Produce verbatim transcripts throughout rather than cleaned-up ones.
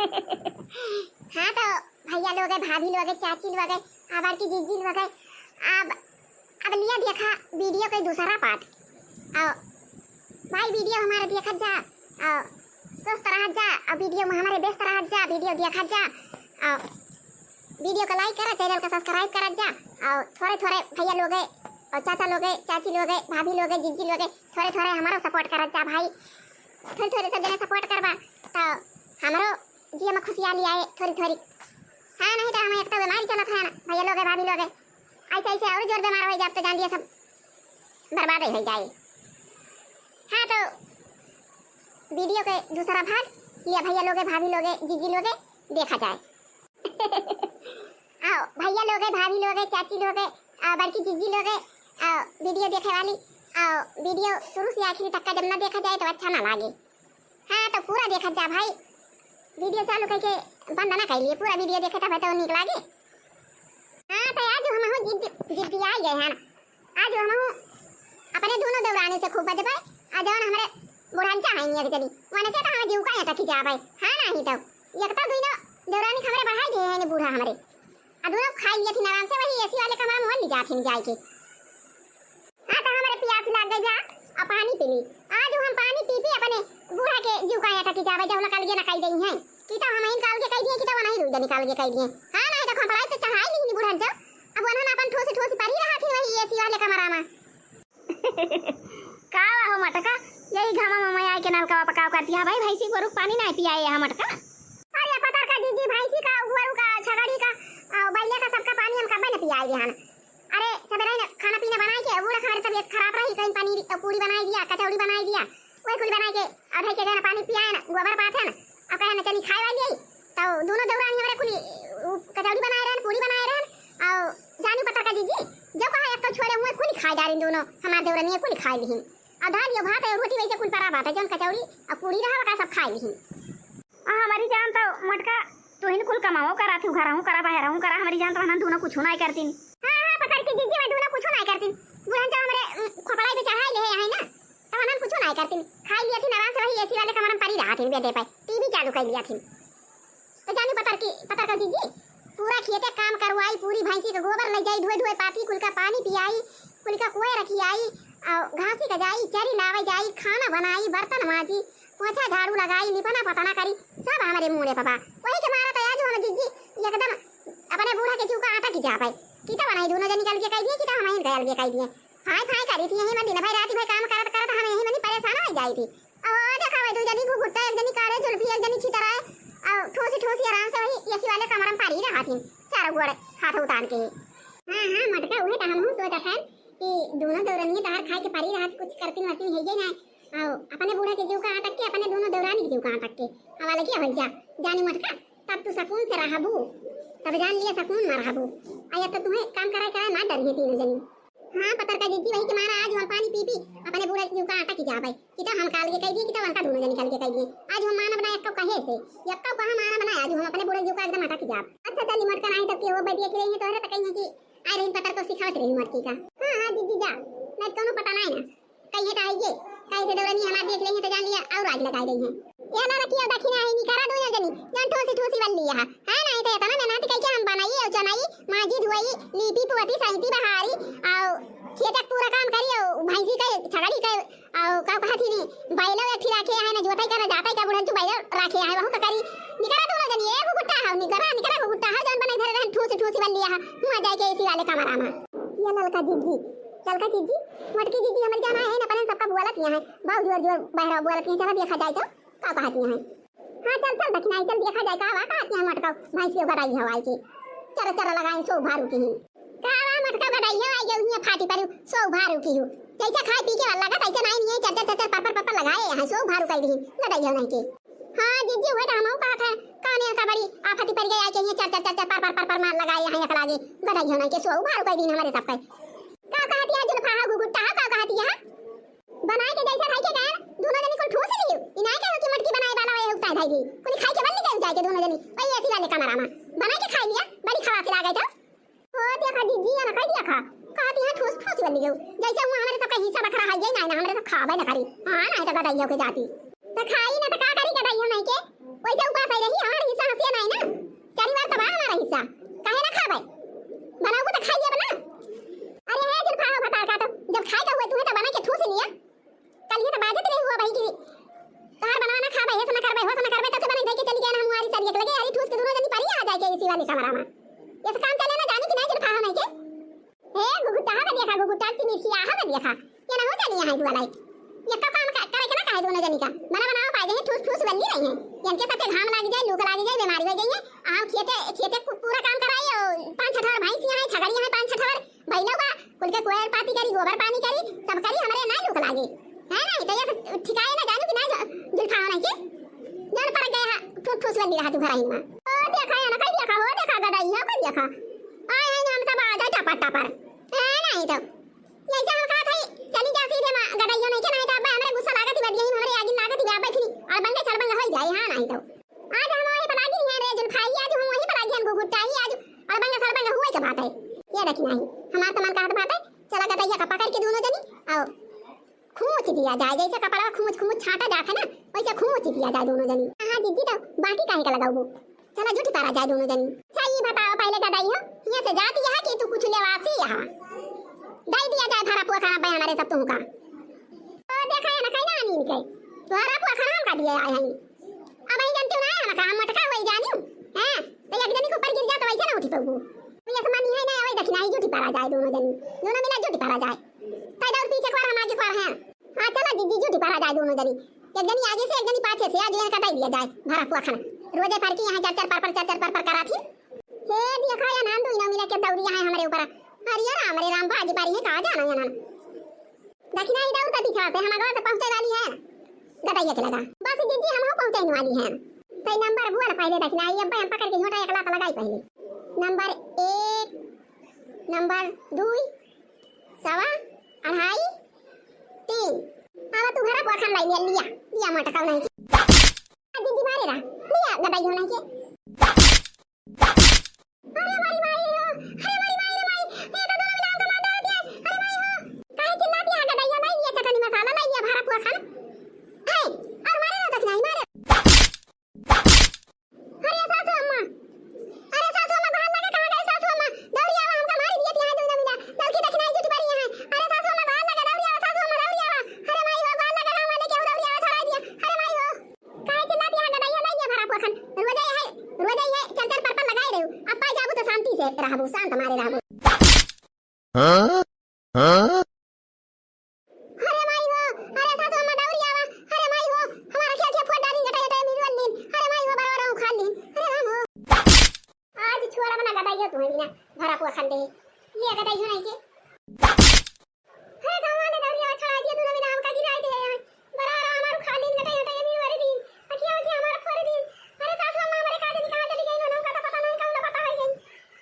हाँ तो भैया लोगे, भाभी लोगे, चाची लोगे, आ बड़की जीजी लोगे, अब अब लिया देखा वीडियो के दूसरा पार्ट। और भाई वीडियो हमारे देखत जा, और स्वस्थ रहत जा, और वीडियो में हमारे व्यस्त रहत जा, वीडियो देखत जा, और वीडियो को लाइक करा, चैनल का सब्सक्राइब करत जा, और थोड़े थोड़े भैया लोगे और चाचा लोगे, चाची लोगे, भाभी लोगे, जीजी लोगे, थोड़े थोड़े हमारो सपोर्ट करत जा भाई। थोड़े थोड़े सब जने सपोर्ट करबा तो हमरो जिया में खुशियाली आए थोड़ी थोड़ी। हाँ, नहीं तो हम एक तो बीमारी चलत है ना भैया लोगे, भाभी लोगे, ऐसे ऐसे और जोर बीमार हो जाए तो जान लिया सब बर्बाद हो जाए। हाँ तो वीडियो के दूसरा भाग लिया भैया लोगे, भाभी लोगे, जीजी लोगे, देखा जाए। आओ भैया लोगे, भाभी लोगे, चाची लोगे, आ बड़की जीजी लोगे, आ वीडियो देखे वाली, आ वीडियो शुरू से आखिरी तक का जब ना देखा जाए तो अच्छा ना लागे। हाँ तो पूरा देखा जा भाई, वीडियो चालू करके बंद ना कर लिए, पूरा वीडियो देखे तब तो नीक लागे। हाँ तो आज हम हो जिद जिद आई गए हैं ना, आज हम अपने दोनों देवरानी से खूब बजबे, आ जौन हमरे बुढ़नचा है नियर चली वने के तो हम जीव का यहाँ तक जाबे। हाँ नहीं तो एक तो दोनों देवरानी हमरे बढ़ाई दिए हैं बूढ़ा हमरे, आ दोनों खाई लिया थी आराम से, वही एसी वाले कमरा में ले जाती जाए के। हाँ तो हमरे प्यास लाग गई बा, आ पानी पी ली। आज हम पानी पी पी अपने बूढ़ा के जीव का यहाँ तक जाबे, जब नकल के नकल गई हैं कि तो हम निकाल के कह दिए कि तो नहीं रुई निकाल के कह दिए। हाँ नहीं तो खपड़ाई तो चढ़ाई ली बुढ़नचा, अब उन्होंने अपन ठोसी ठोसी परी रहा थी वही एसी वाले कमरा में। का बा हो मटका, यही घामा में मैं आके नलका पकाव करती है भाई, भैंसी गोरू के पानी नहीं पियाए है मटका। अरे पतर का जीजी, भैंसी का, गोरू का, छगड़ी का, आ, बैले का, सबका पानी हम कब्बे न पियाए दिया ना। अरे सबेरे न खाना पीना बनाए के, वो रखा हमारे तबीयत खराब रही, कहीं पनीर, अ, पूरी बनाए दिया, कचौड़ी बनाए दिया, वही कुल बनाए के, अधे के जन पानी पियाए ना, गोबर पाथे ना, अब कहे ना चली खाए वाली आई, तो दोनों देवरानी हमारे कुली, उ, कचौड़ी बनाए रहन, पूरी बनाए रहन, और जानू पतर का जीजी, जो कहा एक तो छोड़े हुए कुली खाए डारिन दोनों, हमारे देवरानी कुली खाए लिहिन। और धान यो भात है, रोटी वैसे कुल परा बात है, जौन कचौड़ी और पूरी रहा, ओका सब खाए लिहिन। आ, हमारी जान तो मटका, तू ही कुल कमाओ करा, तू घरहूँ करा, बहरहूँ करा, हमारी जान तो हनन दोनों कुछ नहीं करतीन। हाँ, हाँ, पतर की जीजी, मैं दोनों कुछ नहीं करतीन। बुढ़न तो हमरे, उम, खोपड़ा पे चढ़ाई ले है ना, तो हनन कुछ नहीं करतीन। खाई लिया थी आराम से, वही एसी वाले कमरा में परी रहा थी, बेडे पे टीवी चालू कर लिया थी। तो जानी पतर की, पतर का जीजी, पूरा खेते काम करवाई, पूरी भैंसी का गोबर ले जाई, धोए धोए पाती, कुल का पानी पियाई, कुल का कोए रखी आई, और घासी का जाई, चरी लावे जाई, खाना बनाई, बर्तन माजी, पोछा झाड़ू लगाई, लिपना पतना करी, सब हमरे मुड़े पबा। वही के मारा तो आज हम जीजी एकदम अपने बूढ़ा के जीव का आटा की जा पाई। की तो बनाई दोनों जनी कल के कह दिए, की तो हम इनका अलगे कह दिए। फाई फाई करी थी यही मन दिन भाई रात भाई काम करत करत हम यही मनी परेशान हो जाई थी। और देखा भाई दो जनी घुघुट्टा, एक जनी काले जुल्फी, एक जनी छितराए, और ठोसी ठोसी आराम से वही एसी वाले कमरा में पारी रहा थी, चारों गोड़ हाथ उतार के। हाँ हाँ मटका, उहे तो हम सोचत है कि दोनों दौरनिया तहार खाए के पारी रहा थी, कुछ करती मरती है ये ना। आओ, अपने बूढ़ा के जीव का आटक के, अपने दोनों देवरानी के जीव का आटक के। हवा लगी हो जा, जानी मटका, तब तू सुकून से रहबू, तब जान लिया सुकून में रहबू। आ या तो तुम्हें काम कराए कराए मार डरिए तीनों जनी। हाँ, पतर का जीजी वही के मारा आज हम पानी पी पी अपने बूढ़ा के जीव का आटक ही जाबे। कि तो हम काल के कह दिए, कि तो उनका दोनों जनी काल के कह दिए। आज हम मानब ना एक्को कहे से, एक्को कहा मानब ना, आज हम अपने बूढ़ा जीव का एकदम आटक ही जाब। अच्छा चली मटका, नहीं तब के वो बैठिए के रही है तोहरे तो कहीं कि आए रही पतर को सिखावत रही मटकी का। हाँ हाँ जीजी जा, नहीं कोनो पता नहीं ना। कहिए तो आइए, कहीं से दौड़नी हमार देख लेंगे तो जान लिया और आज लगा देंगे। ये ना रखिए दक्षिणा है, निकरा दो जनी, जान ठोसी ठोसी बन लिया है। हाँ, नहीं तो इतना मेहनत करके हम बनाई, और चनाई, माजी धुआई, लीपी पोती, सैती बहारी, और खेत का पूरा काम करी, और भैंसी का, छगड़ी का, और का कहती नहीं, बैलो एक ठिला के है ना, जोताई करना जाता है क्या बुढ़न तू बैलो राखे है, वहू का करी। निकरा दोनों जनी, ए घुघुट्टा है, निकरा, निकरा घुघुट्टा है, जान बनाई धरे रहन ठोसी ठोसी बन लिया है, हुआ जाए के एसी वाले कमरा में। ये ललका जीजी, ललका जीजी, मोटकी जीजी हमर जाना है ना, पहले सबका बोलत यहाँ है, बहुत जोर जोर बहरा बोलत यहाँ, चला देखा जाए तो का कहती हैं। हाँ चल चल दक्षिणाई चल देखा जाए का वा कहती हैं, मोटका भैंस के गदाई हवाई की चरा चरा लगाए सो भारू की ही। का वा मोटका गदाई हवाई गई हुई फाटी परू सो भारू की हूँ। जैसे खाए पी के वाला लगा तैसे नहीं नहीं चर चर चर चर पर पर पर पर लगाए यहाँ सो भारू कह दी गदाई हो नहीं के। हाँ जीजी, वह तो हमहू कहत है, काने का बड़ी आफती पड़ गई, आके ये चर चर चर चर पर पर पर पर मार लगाए यहाँ एक लागे, गदाई होना के सो उभार कर दिन हमारे सबके। का कहती है जुल्फा, हाँ घुघुट्टा, हाँ का कहती है? बनाए के जैसे खाई के गए, दोनों जनी कुल ठूस ली, इनाए के कि मटकी बनाए वाला वही उतार भाई दी, कुल खाई के बल्ली गई जाए के दोनों जनी, वही एसी वाले कमरा में बनाए के खाई लिया, बड़ी खवासी लागे तो। ओ देखा जीजी, ये ना कह दिया खा, कहती है ठूस ठूस बन गयो, जैसे हुआ हमारे सबका हिस्सा बखरा है, ये ना, ना हमारे सब खाबे ना करी, हाँ ना तो गदाइयों के जाती, तो खाई ना तो का करी गदाइयों नहीं के, वैसे उपास आई रही, हमारे कमरा मा। ये तो काम चले ना जानी कि नहीं जुल्फा हो नहीं के। ए, घुघुट्टा हा बदिया खा, घुघुट्टा की मिर्ची आहा बदिया खा। ये ना हो जानी यहाँ दुआ लाई। ये का काम का, करे के ना काहे दोनों जनी का। बना बनाओ पाए जाए, ठूस ठूस बल्ली रही हैं। इनके साथे घाम लाग जाए, लूक लाग जाए, बीमारी हो जाए। आओ खेते, खेते कु-, पूरा काम कराई, ओ, पाँच छठवर भैंस यहाँ है, छगड़ी यहाँ है, पाँच छठवर भैलो बा, कुल के कोयर पाती करी, गोबर पानी करी, सब करी, हमरे ना लूक लागे। है ना? तो ये ठिकाए ना जानू कि ना जो-, जुल्फा हो नहीं के। जौन पर गया, ठूस ठूस बल्ली रहा तू घर आई मा। ओ, देखा है ना, कई देखा, ओ, देखा, गदई है, कई देखा। आए हैं हम सब आ जाए टापर टापर। है नहीं तो। यही से हम कहा था, चली जा सीधे मा, गदइयो नहीं के, नहीं तो अब हमरे गुस्सा लागत ही, बदिया ही हमरे आगिन लागत ही, अब बैठनी, अड़बंगे सड़बंगे हो जाए, हाँ नहीं तो। आज हम वही पर लागी हैं रे जुल्फाई, आज हम वही पर लागी हैं घुघुट्टाई, आज अड़बंगे सड़बंगे हुए के बात है। ये देखी नहीं, हमार तो मन कहत बात है, चला गदइया का पकड़ के दोनों जनी, आओ। खूंच दिया जाए, जैसे कपड़ा खूंच खूंच छाटा जात है ना, वैसे खूंच दिया जाए दोनों जनी। हाँ जिज्जी, तो बाकी काहे का लगाऊ? चला जुटी पारा जाए दोनों जनी। सही बताओ पहले गदई हो, यहाँ से जाती है कि तू कुछ लेवासी यहाँ? दे दिया जाए भरा पुआ खाना पे हमारे सब तुमका। तो देखा है ना, कहीं ना आनी इनके। भरा पुआ खाना हमका दिए आए हैं। अब यही जानती हूँ ना, हम काम मटका वही जानी हूँ। हैं? तो एक जनी के ऊपर गिर जा तो वैसे ना उठी पाऊ। ये तो मानी है ना, वही देखी ना, ही जुटी पारा जाए दोनों जनी। दोनों मिला जुटी पारा जाए। तै दौड़ पीछे एक बार, हम आगे एक बार हैं। हाँ, चला जिज्जी, जुटी पारा जाए दोनों जनी। एक जनी आगे से, एक जनी पाछे से, आज इनका दे दिया जाए भरा पुआ खाना। रोजे भर की यहाँ चर चर पर पर, चर चर पर पर करा थी। हे देखा या नान, दोनों मिला के दौड़िया है हमरे ऊपर। अरे राम, अरे राम, बाजी पारी है, कहाँ जाना है नान? दखिनाई दौड़ तो पीछे से, हम अगवा से पहुँचे वाली है। गदइया के लगा। बस जिज्जी, हम हो पहुँचे वाली हैं। तै नंबर बोल पहले दखिनाई, अब हम पकड़ के झोंटा एक लात लगाई पहले। नंबर एक, नंबर दुई, सवा, अढ़ाई, तीन। आवा तू भरा पुआ खान लाई लिया, लिया, लिया मटका नहीं के। आ दीदी मारे रहा, लिया गदइयो नहीं के। अरे मारी माई हो, अरे मारी माई रे माई, ये तो दोनों मिला हमका मार डाल दिया। अरे माई हो, काहे चिल्लाती है गदइया? नहीं लिया चटनी मसाला, नहीं लिया भरा पुआ खान। है, और मारे ना दखिनाई मारे। अरे सासू अम्मा, अरे सासू अम्मा, बाहर लगा, कहाँ गए सासू अम्मा? दौड़ी आवा, हमका मारी दिए, यहाँ दोनों मिला। दौड़ के दखिनाई जुटी पड़ी यहाँ। अरे सासू अम्मा, बाहर लगा, दौड़ी आवा, सासू अम्मा, दौड़ी आवा। अरे माई हो, बाहर लगा, हम वाले क्यों दौड़ी आवा, छोड़ा दिया। अरे माई हो। काहे चिल्लाती है गदइया, नहीं है भरा पोखन। रोजा ये है, रोजा ये चल चल पर पर लगाए रहे हो। अब पाई जाबू तो शांति से रहबू, शांत मारे रहबू। हाँ? हाँ? अरे माई हो, अरे सासू अम्मा दौरी आवा, अरे माई हो, हमारा क्या क्या फोड़ डाली, गटा गटा मिलवल लीन, अरे माई हो, बड़ा बड़ा उखाड़ लीन, अरे राम हो। आज छोरा बना गदाइया तुम्हें बिना भरा पुआ खंडे, ये गदाई हो नहीं के। अरे गाँव वाले दौरी आवा, छड़ा दिया तूने बिना हमका गिराई दे यहाँ, बड़ा बड़ा हमारा उखाड़ लीन, गटा गटा मिलवल लीन, अखिया उखिया हमारा फोड़ लीन, अरे सासू अम्मा हमारे कहाँ चली, कहाँ चली गई, उनका तो पता नहीं, कौन पता है गई,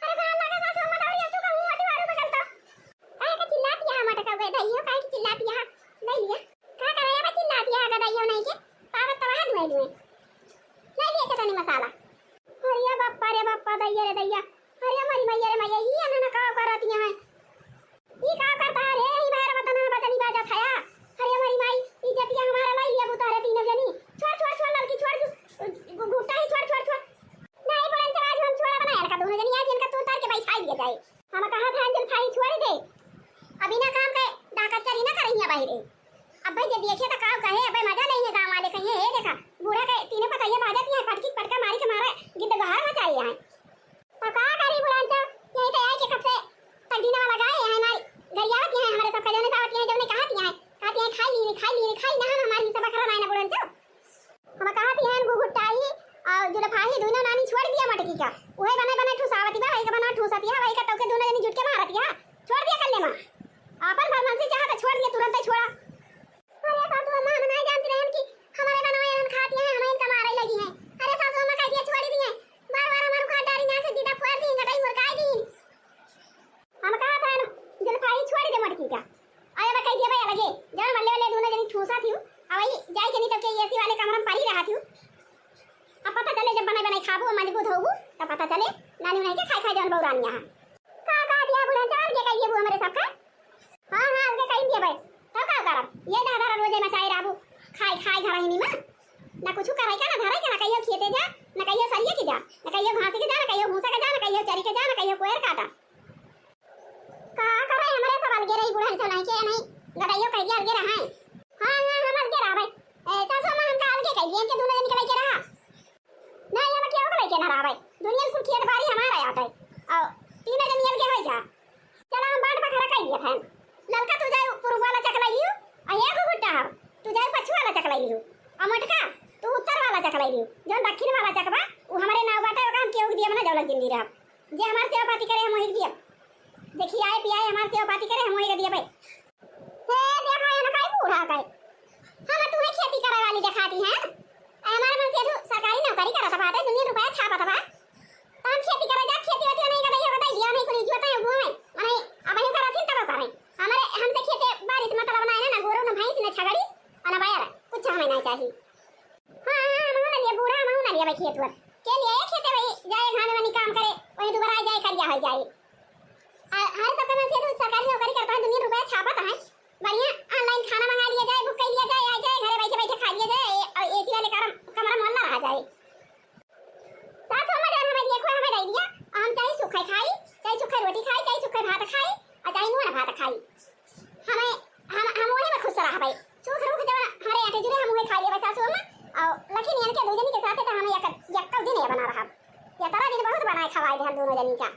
अरे कहाँ लगा सासू अम्मा दौरी, तू कहूँ अटी वारू बगल तो। काहे के चिल्लात यहाँ मटका गए दइयो, काहे के चिल्लात यहाँ? ले लिया। का करे अब चिल्लात यहाँ गदइयो नहीं के? पावत तवा दुए दुए। ले लिया चटनी मसाला। अरे बाप्पा रे बाप्पा, दइया रे दइया। अरे मरी मैया रे मैया, ई अनन का करत यहाँ? ई का करता रे? ई बाहर बतन बतनी बाजत है। अरे मरी माई, इज्जतिया हमारा लाई लिया बुता रे तीनों जनी। छोड़, छोड़, छोड़ लड़की, छोड़, गु-, गु-, गुट्टा ही छोड़, छोड़, छोड़। नहीं, बुढ़न से आज हम छोड़ा बनाया लगा दोनों जनी, आज इनका तू उतार के बैठा दिया जाए। हम कहा था जुल्फाई छोड़ दे, अब इना काम के डाकत चरी ना करही बाहरे। अब्बे जे देखे त का कहे, अब्बे मजा लेंगे गाँव वाले, कहिए, "हे देखा, बूढ़ा के तीने पतैया बाजत हैं, पटकी पटका मारी के मारे गिद्ध गहार मचाए हैं।" तो का करी बुढ़न तो, यही तो है कि कब से तकदीना वाला गाए हैं हमारी, गरियावत हैं हमारे सब खजाने पावत हैं, जब नहीं कहती हैं, कहती हैं, "खाई ली, खाई ली, खाई ना, हम हमारी हिस्सा बखरा ना बुढ़न तो।" हम कहत हन घुघुटाई और जुल्फाई दुइनो नानी छोड़ दिया मटकी का। उहे बने बने ठुसावती बा, वही का बना ठुसती है, वही का तौके दुइनो जनी जुट के मारती है। छोड़ दिया कल्ले माँ। आपन भलमनसी चाहा तो छोड़ दिया, तुरंत ही छोड़ा। अरे सासू अम्मा, हम नहीं जानती रहन कि हमारे बनवा एहन खाती हैं, हमें इनका मारे लगी हैं। अरे सासू अम्मा कह दिया छोड़ दिए। बार बार हमारे उखाड़ डारी ना से दीदा फोड़ दी, गटाई मुरकाई दी। हम कहा था ना, जुल्फाई छोड़ दे मटकी का। आया बा कह दिया भाई अलगे, जब मल्ले वाले दोनों जनी ठूसा थी, अब वही जाए के नहीं तब के एसी वाले कमरा में पड़ी रहा थी। अब पता चले जब बनाई बनाई खाबू, मजबूत होबू, तब पता चले, नानी उन्हें के खाए खाए जौन बौरानी यहाँ। का कहा दिया बुढ़न, चाल के कहिए वो हमारे सबका। हाँ, हाँ, अलगे कह दिया भाई, तब का करब? ये दह दह रोजे मचाए रहबू, खाए खाए घर ही नहीं माँ। ना कुछ करे का, ना धरे का, ना कहियो खेते जा, ना कहियो सरिये के जा, ना कहियो घास के जा, ना कहियो भूसा के जा, ना कहियो चरी के जा, ना कहियो कोयर काटा। का करे, हमरे सब अलगे रही, बुढ़न से नहीं के नहीं, गदइयो कह दिया अलगे रहा है। हाँ, हाँ, हम अलगे रहबे। ए, सासू अम्मा हमका अलगे कह दिए, इनके दोनों जन के लेके रहा। नहीं, हम केहू के लेके ना रहबे। दुनिया कुल खेत बारी हमारा आटे। और तीनों जनियन के हो जा। चला हम बांट बखरा कर दिया था। ललका तू जाए पूर्व वाला चकलाई लियो, और ये गुगुट्टा हम, तू जाए पश्चिम वाला चकलाई लियो, और मोटका तू उत्तर वाला चकलाई लियो। जो दक्षिण वाला चकबा, वो हमारे नाव बाटे, ओका हम केहू के दिया ना जौलक जिंदगी रहा। जे हमार सेवा पाती करे, हम वही के दिया। देखिए आए पियाए हमार सेवा पाती करे, हम वही के दिया भाई। हे देखा, ये ना काई बूढ़ा काई। हम तुम्हें खेती करे वाली दिखाती हैं। ए, हमारे मन से तू सरकारी नौकरी करत बाटे, दुनिया रुपया छापत बा। तो हम खेती करे जा, खेती वेती नहीं करे, ये बताइए, नहीं कुल जोते हैं, बोए। अरे, अब हम करत ही तब करें। हमारे, हमसे खेते बारिश मतलब ना है ना, गोरू ना भैंस ना छगड़ी, और ना बैल, कुछ हमें नहीं चाहिए। हाँ, हाँ, हम ना लिए बूढ़ा, हम ना लिए भाई खेत वर। के लिए ये खेते भाई, जाए घामे वाली काम करे, वही दोबारा जाए, करिया हो जाए। आ, हर सबके मन से तू सरकारी नौकरी करता है, दुनिया रुपया छापत है, बढ़िया online खाना मंगा लिया जाए, book कर लिया जाए, आ जाए, घरे बैठे बैठे खा लिया जाए, ए-, और AC वाले करम-, कमरा में रहा जाए। सासू अम्मा जौन हमें दिया, हमें दे दिया, हम चाहे सूखा खाई, चाहे सूखा रोटी खाई, चाहे सूखा भात खाई, और चाहे नून भात खाई। हमें, हम, हम वही में खुश रहा भाई। सूख रूख जब हमारे आटे जुरे, हम वही खा लिए बस सासू अम्मा, और लेकिन इनके दो जनी के साथ तो हमें एक, एक दिन ये बना रहा। ये तरह दिन बहुत बनाए खवाए दे हम दोनों जनी का।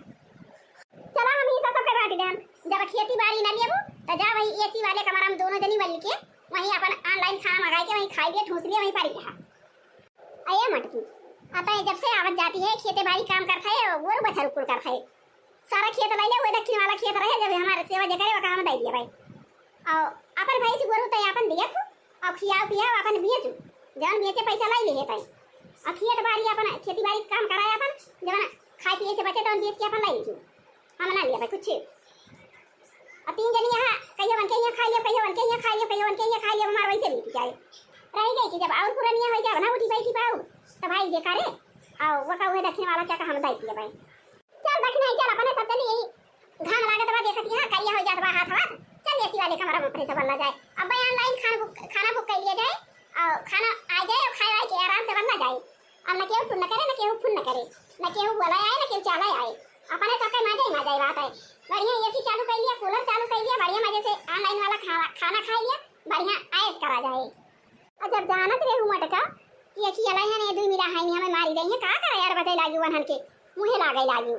चला हम हिस्सा सबके बांट देम। जब खेती बारी ना लेबू, तो जा वही AC वाले कमरा में दोनों जनी बन के वहीं अपन online खाना मंगाई के वहीं खाई लिए, ठूस लिए, वहीं पारी रहा। अये मटकी, अतः जब से आवत जाती है, खेते बारी काम करत है, गोरू बछरू कुल करत है। सारा खेत लैले, वो दक्षिण वाला खेत रहे, जब हमारे सेवा जे करे, ओका हम दे दिया भाई। और अपन भैंस गोरू तय अपन दिया तू, और खियाओ पियाओ अपन बेचू, जौन बेचे पैसा लाई ले तय। और खेत बारी अपन, खेती बारी काम कराए अपन, जवन खाए पिए से बचे, तवन बेच के अपन लाई लीजू। हम ना लिया भाई कुछ। और तीन जनी यहाँ, कहियो उनके यहाँ खा लियो, कहियो उनके यहाँ खा लियो, कहियो उनके यहाँ खा लियो, हमार वैसे बीत जाए। रह गई कि जब और पुरनिया हो जाए ना, उठी बैठी पाऊ, तो भाई जे करे, और वो का उहे दक्षिण वाला चक हम दे दिए भाई। चल दक्षिण आई, चल अपने सब चली यही घाम लागत बा, देखत यहाँ करिया हो जात बा हाथ हाथ। चल AC वाले कमरा में अपने सब बल्ला जाए। अब भाई online खाना book, खाना book कर लिया जाए, और खाना आ जाए और खाए आए के आराम से बल्ला जाए। अब न केहू फोन न करे, न केहू फोन न करे, न केहू बोला आए, न केहू चाला आए। अपने सबके मजा ही मजा ही बात है। बढ़िया AC चालू कर लिया, cooler चालू कर लिया, बढ़िया मजे से online वाला खाना, खाना खा लिया, बढ़िया ऐश करा जाए। और जब जानत रहे हूँ मटका कि एक ही अलाई है, ये दुई मिला है, नहीं हमें मारी रही है, का करे यार, बताए लागी वनहन के, मुँहे लागे लागी।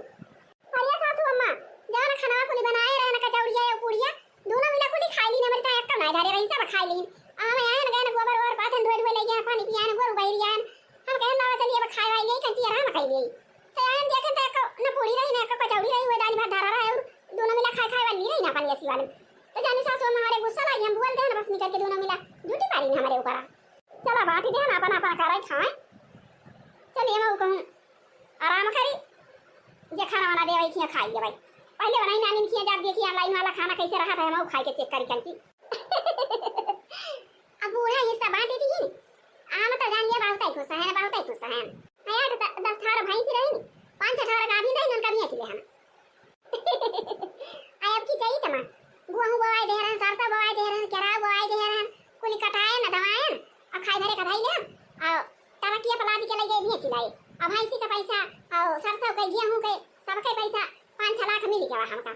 अरे सासू अम्मा, जवन खनवा कुली बनाए रहन, कचौड़िया या पूड़िया, दोनों मिला कुली खाई लीन, हमरे ताई अक्का नाय धरे रही, सब खाई लीन। आ, हमें आए न गए न गोबर ओबर पाथन, ढोए ढोए ले गए, पानी पियान, गोरू बहरी आन। हम कहन लावा चलिए, अब खाए वाली यही कंची आराम खाई ली। तो आन देखे तो अक्का न पूड़ी रही, न अक्का कचौड़ी रही, वो दाल भात धरा रहा है, और दोनों मिला खाए खाए वाली रही ना अपन AC वाले। तो जानी सासू अम्मा हमारे गुस्सा लागी, हम बोल दे ना बस निकल के दोनों मिला झूठी पारी ना हमारे ऊपर। चला बाटी दे ना, अपन अपन करे खाए। चलिए मैं कहूँ आराम करी, जे खाना वाना देवे खिया खाई ले भाई। पहले बनाई नानी खिया, जब देखी online वाला खाना कैसे रहा था, हम खाई के check करी कंची। अब बूढ़ा हिस्सा बांट देती है। आम तो जान लिया, बहुत ही खुश है, बहुत ही खुश है। है आठ द-, दस ठार भैंस रही, पाँच छह ठार गाभिन रही, उनका भी खिले हम। आ अब की चाहिए तमा, गेहूं बोआई दे रहन, सरसों बोआई दे रहन, केराव बोआई दे रहन, कुल कटाए न दवाए, और खाए धरे कधाई ले, और टरकिया पलाद के लगे लिए खिलाए। अब भैंसी का पैसा, और सरसों के, गेहूं के, सबके पैसा पाँच छह लाख मिल गया हमका।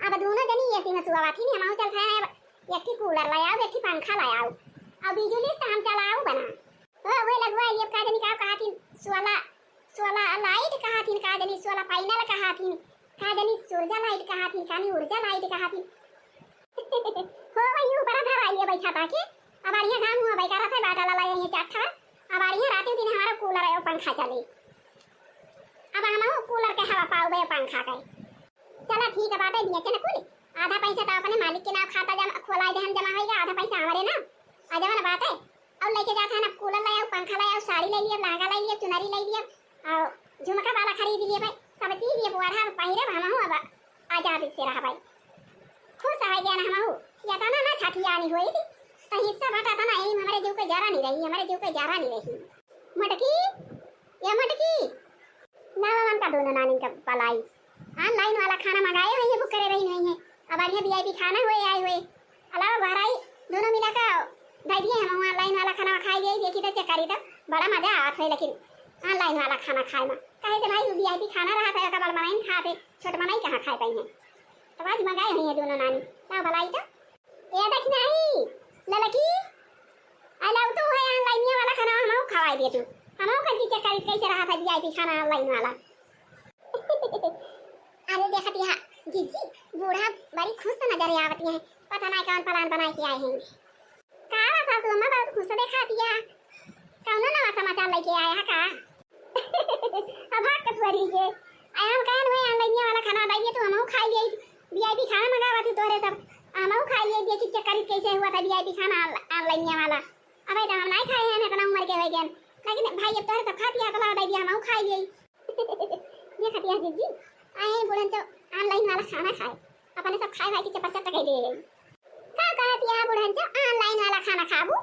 अब दोनों जनी AC में सुआवा थी, हम चल रहे हैं, अब एक ही cooler लाया, एक ही पंखा लाया, अब बिजुली से हम चलाऊ बना। ओ, वे लगवा, ये का जनी का कहा थी, सोलह, सोलर light कहा थी, का जनी सोलर panel कहा थी, का जनी सूरजा light कहा थी, कानी ऊर्जा light कहा थी। हो भाई, ऊपर धर आइए बैठा ताकि अब बढ़िया घाम हुआ भाई, करत है बाटा ला लाए ये चार ठा, अब बढ़िया रात दिन हमारा cooler है, पंखा चली। अब हम cooler के हवा पाऊ बे पंखा के। चला ठीक है, बाटे दिया के ना कुल, आधा पैसा तो अपने मालिक के नाम खाता जमा, खोलाए दे हम जमा होइगा, आधा पैसा हमारे ना। आ जमा ना बाटे। और लेके जात है ना, cooler ले आओ, पंखा ले आओ, साड़ी ले लिया, लहंगा ले लिया, चुनरी ले लिया, और झुमका वाला खरीद लिया भाई, सब चीज ये बुआरा अब पहिरे हम हूँ, अब आजाद से रहा भाई। खुश है गया ना हम हूँ, या तना ना छठियानी हुई थी, तो हिस्सा बटा था ना, यही हमारे जीव के जरा नहीं रही, हमारे जीव के जरा नहीं रही। मटकी, या मटकी, ना मन का दोनों नानी का पलाई। Online वाला खाना मंगाए हुए हैं, book करे रही हुई हैं। अब बढ़िया VIP खाना हुए आए हुए। अलावा घर आई, दोनों मिला का धर दिए हम online वाला खाना खाए लिए, देखी तो check करी तो बड़ा मजा आवत है, लेकिन online वाला खाना खाए में। कहे थे भाई VIP खाना रहा था, का बड़ मनाई खाते, छोट मनाई कहाँ खाए पाई हैं। तो आज मंगाए हुई हैं दोनों नानी। लाओ भलाई तो। ए देख नहीं, ललकी, अलाउ तो है online वाला खाना हम खवाए दिए तू। हमहू का जी चेक करी कैसे रहा था वीआईपी खाना ऑनलाइन वाला। अरे देखत यहाँ जिज्जी, बूढ़ा बड़ी खुश नजर आवत हैं, पता नहीं कौन प्लान बनाए के आए हैं। का बा सासू अम्मा, बहुत खुश देखात हिया, कौनो नवा समाचार लेके आया है का? अब भाग के फुहरी के, आए हम कहन हुए ऑनलाइन वाला खाना डालिए तो हमहू खा लिए, वीआईपी खाना मंगावा थी तोहरे सब, हमहू खा लिए, देखी चेक करी कैसे हुआ था वीआईपी खाना ऑनलाइन वाला। अबे तो हम नहीं खाए हैं, इतना उम्र के हो गए, लेकिन भाई अब तोहरे सब खाती है तो ला डालिए, हमहू खा लिए। ये खाती है जिज्जी, आए बुढ़न तो ऑनलाइन वाला खाना खाए, अपने सब खाए भाई की चपर चट कह दे। का कहती है बुढ़न तो ऑनलाइन वाला खाना खाबू?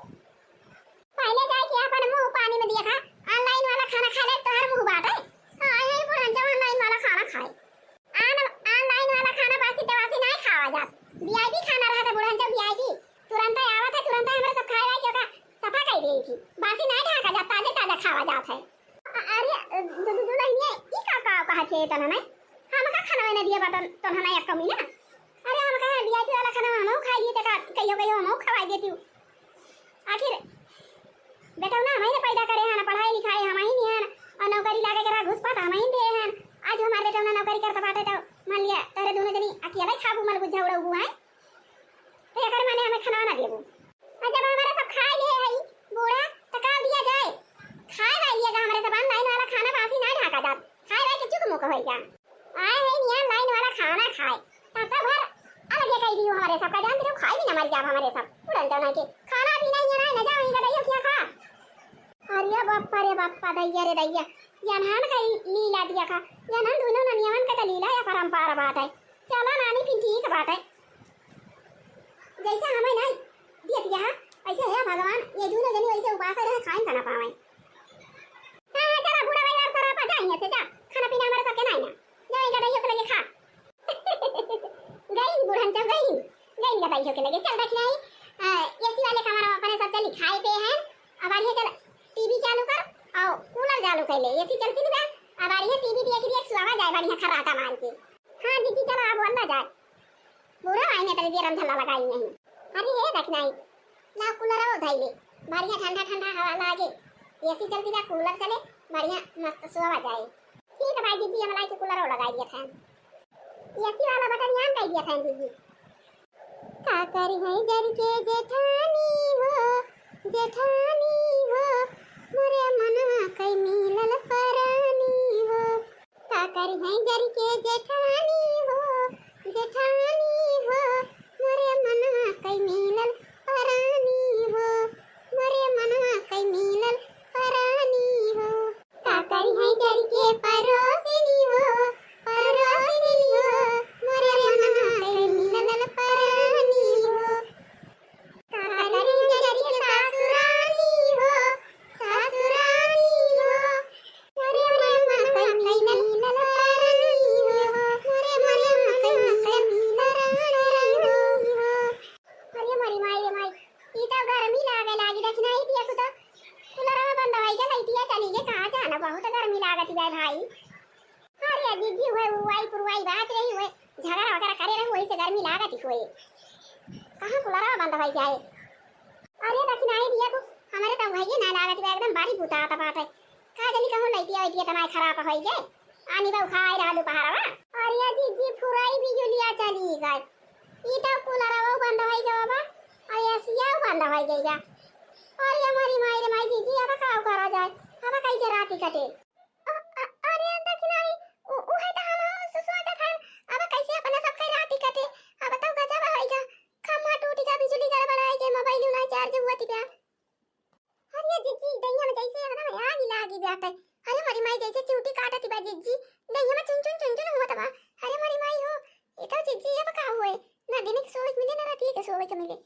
पहले जाए के अपन मुंह पानी में दिया खा, ऑनलाइन वाला खाना खा ले तोहर मुंह बाटे। हाँ, यही बुढ़न जब ऑनलाइन वाला खाना खाए। आन-, ऑनलाइन वाला खाना बासी टेवासी नहीं खावा जात। वीआईपी खाना रहता बुढ़न जब वीआईपी। तुरंत आवत है, तुरंत हमरे सब खाए वाए के ओका सफा कर दी थी। बासी नहीं ढाका जात, ताजे ताजे खावा जात है। अ-, अरे, दु-, दु-, दुल्हनिया, ई का, का कहत है तन्हा नहीं? हम का खाना नहीं दिया बा तन-, तन्हा नहीं एक कमी ना। अरे हम कहा वीआईपी वाला खाना हमहू खाई लिए, तका कहियो, कहियो हमहू खवाई देती हूँ। आखिर बेटौना हमही ने पैदा करे हन, पढ़ाई लिखाई हमही ने हन, और नौकरी लागे के रहा घुस पात हमही ने दिए हन। आज हमार बेटौना नौकरी करत बाटे तो मान लिया तोरे दोनों जनी अकेले खाबू मल बुझा उड़ाऊ आए, तो एकर माने हमें खाना ना देबू। और जब हमारे सब खाए लिए हई बूढ़ा, तो का दिया जाए? खाए वाली है हमारे सब, ऑनलाइन वाला खाना बासी ना ढाका जात, खाए वाले के चुक मुक होई जा। आए हैं यहाँ लाइन वाला खाना खाए, ताता भर अलगे कह दियो हमारे सब का, जानते हो, खाई भी ना मर जाब हमारे सब, उड़न जाना के खाना भी नहीं है ना, न जाओ इनका दैया क्या खा। अरे बाप्पा रे बाप्पा, दैया रे दैया, यनहन का लीला दिया खा, यनहन दोनों ननियवन का तो लीला या परंपार बात है। चला नानी फिर ठीक बात है, जैसे हमें नहीं दिया दिया है, ऐसे है भगवान, ये दोनों जनी वैसे उपास रहे, खाइन का ना पावे। हाँ, हाँ, चला, बूढ़ा भाई, और सरापा, जा यहाँ से, जा। खाना पीना हमारे सबके नाई ना। जा, इनका दैयो के लगे खा। गई बुढ़न जब गई, गई इनका दैयो के लगे। चल, देख नहीं, आ, एसी वाले कमरा में अपने सब चली खाए पे हैं। अब बढ़िया चल, टीवी चालू कर और कूलर चालू कर ले। एसी चलती नहीं बा। अब बढ़िया टीवी देख लिया, सुआवा जाए बढ़िया खर्राटा मार के। हाँ, जीजी, चला, अब वल्ला जाए। बूढ़ा भाई ने तनी देर में झल्ला लगाई नहीं। अरे हे देख नहीं, ला कूलर आओ धई ले, बढ़िया ठंडा ठंडा हवा लागे। एसी चलती बा, कूलर चले, बढ़िया मस्त सोवा जाए। ठीक है भाई जीजी, हम लाई के कूलर लगाई दिया था। एसी वाला बटन यहाँ कर दिया था जीजी। का करी है जर के जेठानी हो, जेठानी हो, मोरे मनवा कई मिलल परानी हो। का करी है जर के जेठानी हो, जेठानी हो, मोरे मनवा कई मिलल परानी हो, मोरे मनवा कई मिलल परानी हो। का करी है जर के परोसिनी हो, परोसिनी हो, मोरे मनवा कई मिलल परानी हो। का करी जर के सासुरानी हो, सासुरानी हो, मोरे मनवा कई मिलल परानी हो, मोरे मनवा कई मिलल परानी हो। अरे मोरी माई रे माई, ई तो गर्मी लागे लागी, देखी ना, ई दिया कुछ कूलरवा बंद होई के लइटिया चली गई, कहाँ जाना, बहुत गर्मी लागत बा भाई। अरे जीजी हुए उवाई पुरवाई बात रही हुए, झगड़ा वगैरह करे रही, वही से गर्मी लागत ही हुए। कहाँ कूलरवा बंद होई जाए? अरे दखिनाई दिया तू, हमारे तो वही ना लागत बा, एकदम बारी बुता आता बात है। का जानी कहूँ लइटिया वइटिया तनाई खराब होई गए, आनी बा उखाई रहा दोपहरवा। अरे जीजी फुराई बिजुलिया चली गई, ई तो कूलरवा बंद होई गवा बा, और एसिया बंद होई गई बा। अरे हमारी माई रे माई, जीजी अब का करा जाए, अब कैसे राती कटे? अ-, अ-, अरे दखिनाई, उ-, उहे त हम सु-, सोचत हन, अब कैसे अपना सबके राती कटे, अब तो गजब होइगा, खम्मा टूटिगा, बिजुली गड़बड़ाइगे, मोबाइल ना चार्ज हुआ तिबा। अरे जिज्जी, दहिया में जैसे एकदम आगी लागी बाटे। अरे मोरी माई, जैसे चिउटी काटत बा जिज्जी, दहिया में चुन चुन चुन चुन होत बा। अरे मोरी माई हो, ये तो जिज्जी अब का हुए, ना दिन के सोवे के मिले, ना राती के सोवे के मिले।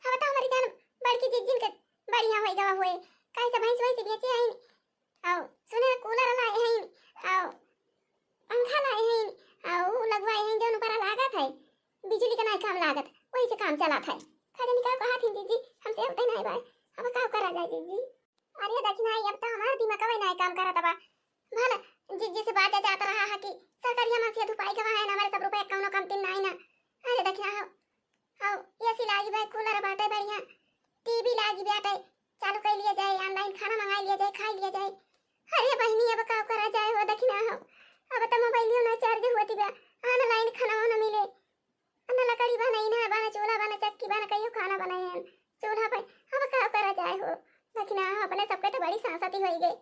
अब तो हमारी जान बड़की जिज्जिन के बढ़िया होई गवा हुए, काहे से भैंस वैंस बेचे आइन, आओ, सुने कूलर लाए हैं, आओ, पंखा लाए हैं, आओ, ऊ लगवाए हैं, जौन ऊपर लागत है, बिजली का नाई काम लागत, वही से काम चलत है। का जानी का कहा थी जीजी, हमसे होते नहीं बाय, अब का करा जाए जीजी? अरे दखिनाई, अब तो हमार दिमाग कवे नाई काम करत बा। भला जीजी से बात जात रहा है कि सरकारिया मन से धुपाई गवा है ना, हमारे सब रुपया कौनो कमती नाई ना। अरे दखिना हो, आओ, एसी लागी बा, कूलर बाटे बढ़िया, टीवी लागी बाटे, चालू कर लिया जाए, online खाना मंगा लिया जाए, खा लिया जाए। अरे बहिनी, अब का करा जाए हो, दखिना हो, अब तो मोबाइलियो ना चार्ज होती बा, online खाना ना मिले, ना लकड़ी बा, ना इनार बा, ना चूल्हा बा, ना चक्की बा, ना कहियो खाना बनाए हैं चूल्हा पे। अब का करा जाए हो, दखिना हो, अपने सबके तो बड़ी सांसती होई गई।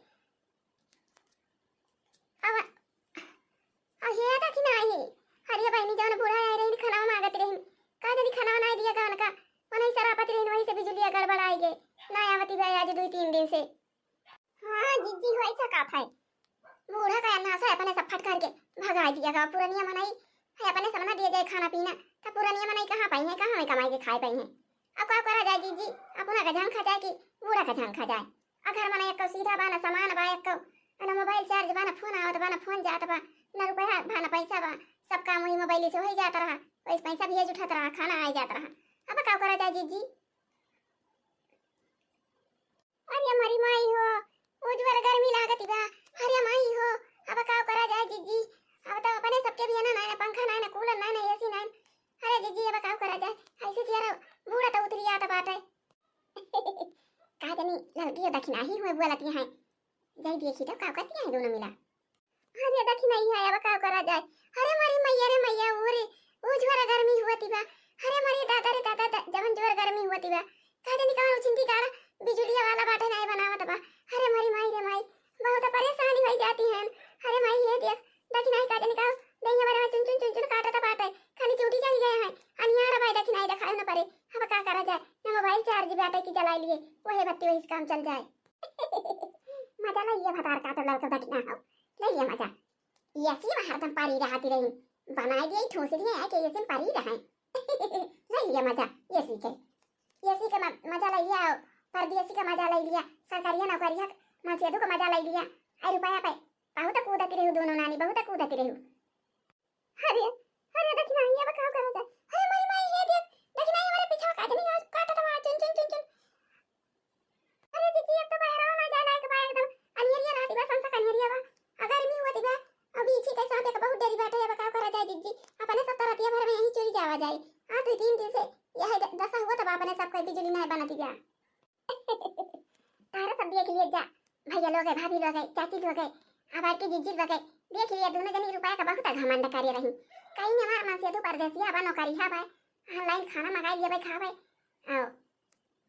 अब, अब हे दखिना ही, अरे बहिनी, जौन बूढ़ा आए रही, खाना मांगत रही, का जनी खाना ना दिया का उनका, मनई सरापत रही, वही से बिजुलिया गड़बड़ाई गए, ना आवती बा आज दुई तीन दिन से। हाँ, जिज्जी होई सकत है। बूढ़ा का अन्ना से अपने सब फट करके भगाई दिया गवा। पुरनिया मनई है, अपने सब ना दिया जाए खाना पीना, तो पुरनिया मनई कहाँ पाई है, कहाँ में कमाई के खाए पाई है? अब का करा जाए जिज्जी, अपना का जान खा जाए कि बूढ़ा का जान खा जाए? आ घर मनई एक्को सीधा बा ना, सामान बा एक्को, ना मोबाइल चार्ज बा ना, फोन आवत बा ना, फोन जात बा ना, रुपया बा ना, पैसा बा, सब काम वही मोबाइल से होई जात रहा, वही पैसा भेज उठत रहा, खाना आई जात रहा। अब का करा जाए जिज्जी? अरे मरी माई हो, उज्वर गर्मी लागत बा। अरे माई हो, अब का करा जाए जिज्जी? अब तो अपने सबके भी है ना, ना पंखा, ना, ना कूलर, ना, ना एसी, ना। अरे जिज्जी, अब का करा जाए? ऐसे जिया रहो, बूढ़ा तो उतरी आता बाटे। का जानी, लड़की दखिना ही हुए बोलती हैं। जाई देखी तो का कहती हैं दोनों मिला। अरे दखिना ही है, अब का करा जाए? अरे मरी मैया रे मैया, ओ रे, ओ जोर गर्मी हुआ तिबा। अरे मरी दादा रे दादा, दा-, जवन जोर गर्मी हुआ तिबा। का जानी कवन उचिंती गाड़ा बिजुलिया वाला बाटे नाय बनावत बा। अरे मरी माई रे माई, बहुत परेशानी होई जाती है। अरे माई ये देख, दखिना ही का जानी का, दैया बरवा चुन चुन चुन चुन काटत बाटे। खाली चूटी चढ़ गए हैं, अनियार भाई दखिना ही दिखाई न पड़े। अब का करा जाए, ना मोबाइल चार्ज बाटे कि जलाई लिए, वही बत्ती वही से काम चल जाए। मजा ले लिया भतार का तो लड़का दखिना हो, ले लिया मजा। एसी में हरदम परी रहती रही, बनाए दिए ठूस दिए है कि एसी में परी रहे। ले लिया मजा एसी के, एसी के म-, मजा ले लिया, परदेसी का मजा ले लिया, सरकारिया नौकरिया, मनसेधु का मजा ले लिया। अरे रुपया पे बहुत कूदती रही दोनों नानी, बहुत कूदती रही। अरे, अरे, दखिना ही, अब का करा जाए? अरे, माई, माई, ये देख, दखिना ही, हमारे पीछे का आदमी आज काटत बा, चुन, चुन, चुन, चुन। अरे, दीदी, अब तो बाहर ना जाए लायक बा, एकदम अनियरिया रात बा, संसा कनियरिया बा। अगर मी होती बा, अभी इसी के साथ एक बहुत डरी बाटे, अब का करा जाए, दीदी? अपने सब तो रतिया भर में यहीं चोरी जावा जाए। हाँ, तो तीन दिन से यह द-, दशा हुआ, तब अपने सबको बिजली नहीं बनती बा। तारा सब देख लिए जा, भैया लोग है, भाभी लोग है, चाची लोग है, अब आपकी जीजी लोग है, देख लिए दोनों जनी रुपया का बहुत घमंड करे रही। कहीं हमार मनसेधु परदेसिया बा, नौकरिया बा, online खाना मंगाई लिए भाई खावे, आओ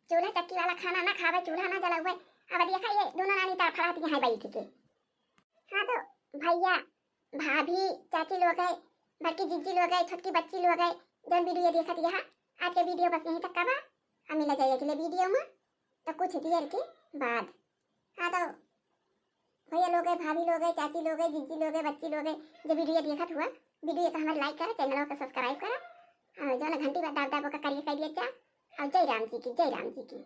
चूल्हा चक्की वाला खाना ना खावे, चूल्हा ना जलावे। अब देखा ये दोनों नानी तड़फड़ाती हैं बैठ के। हाँ तो भैया, भाभी, चाची लोग है, बड़की जीजी लोग है, छोटकी बच्ची लोग है, जौन वीडियो देखत यहाँ, आज के वीडियो बस यहीं तक का बा। हम मिला जाए अगले वीडियो में, तो कुछ देर के बाद। हाँ तो भैया लोग है, भाभी लोग है, चाची लोग है, जीजी लोग है, बच्ची लोग है, जो वीडियो देखत हुआ, वीडियो का हमारे like करा, चैनल का subscribe करा, और जौन घंटी बा दाब दाब ओका करिए कह दिया जा। और जय राम जी की, जय राम जी की।